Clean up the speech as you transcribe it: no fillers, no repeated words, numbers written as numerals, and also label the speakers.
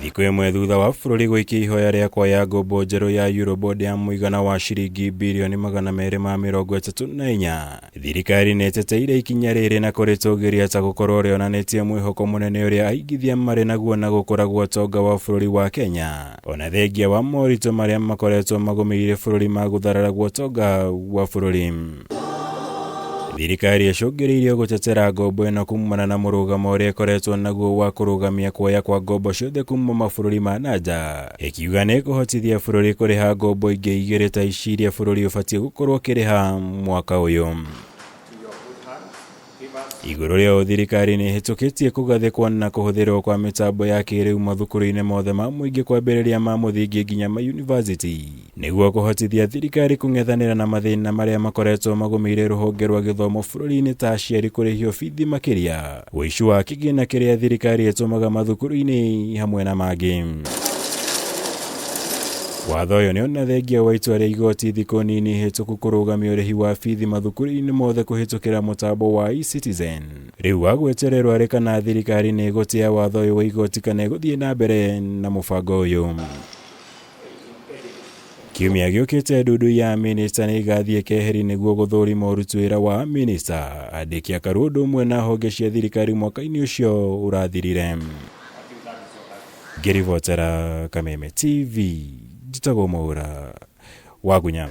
Speaker 1: Thikũ ĩmwe thutha wa bũrũri gũikia ihoya rĩa kuoya ngombo njerũ ya Eurobond ya mũigana wa ciringi birioni 234, thirikari nĩ ĩteteire ikinya rĩrĩ na kũrĩtũgĩria ta gũkorwo rĩonanĩtie mwĩhoko mũnene ũrĩa aigithia marĩ naguo na gũkũra gwa ũtonga wa bũrũri wa Kenya, ona thengia wa moritũ marĩa makoretwo magũmĩire bũrũri ma gũtharara gwa ũtonga wa bũrũri. Thirikari ĩcũngĩrĩirio gũtetera ngombo ĩno kumana na mũrũgamo ũrĩa ĩkoretwo naguo wa kũrũgamia kuoya kwa ngombo ciothe kuma mabũrũri ma na nja, ĩkiuga nĩ ĩkũhotithia bũrũri kũrĩha ngombo ingĩ igĩrĩ ta ici iria bũrũri ũbatiĩ gũkorwo ũkĩrĩha mwaka ũyũ. Igũrũ rĩa ũũ thirikari nĩ ĩhĩtũkĩtie kũgathĩkwo na kũhũthĩrwo kwa mĩtambo ya kĩrĩu mathukuru-inĩ mothe ma mũingĩ kwambĩrĩria ma mũthingi nginya ma yunivasĩtĩ nĩguo kũhotithia thirikari kũng'ethanĩra na mathĩna marĩa makoretwo magũmĩire rũhonge rwa gĩthomo bũrũri-inĩ ta aciari kũrĩhio bithi makĩria, ũici wa kĩgĩna kĩrĩa thirikari ĩtũmaga mathukuru-inĩ hamwe na mangĩ. Watho ũyũ nĩ ona thengia wa itua rĩa igoti thikũ nini hĩtũku kũrũgamia ũrĩhi wa bithi mathukuru-inĩ mothe kũhĩtũkĩra mũtambo wa eCitizen. Rĩu wa gwetererwo arĩ kana thirikari nĩ ĩgũtĩa watho ũyũ wa igoti kana ĩgũthiĩ na mbere na mũbango ũyũ. Kiumia gĩũkĩte ndundu ya minista nĩ ĩgathiĩ keheri nĩguo gũthũrima ũruti wĩra wa minista, andĩki a Karua ũndũ ũmwe na honge cia thirikari mwaka-inĩ ũcio ũrathirire. Ngĩribotera Kameme TV, njĩtagwo Mwaura Wagunya.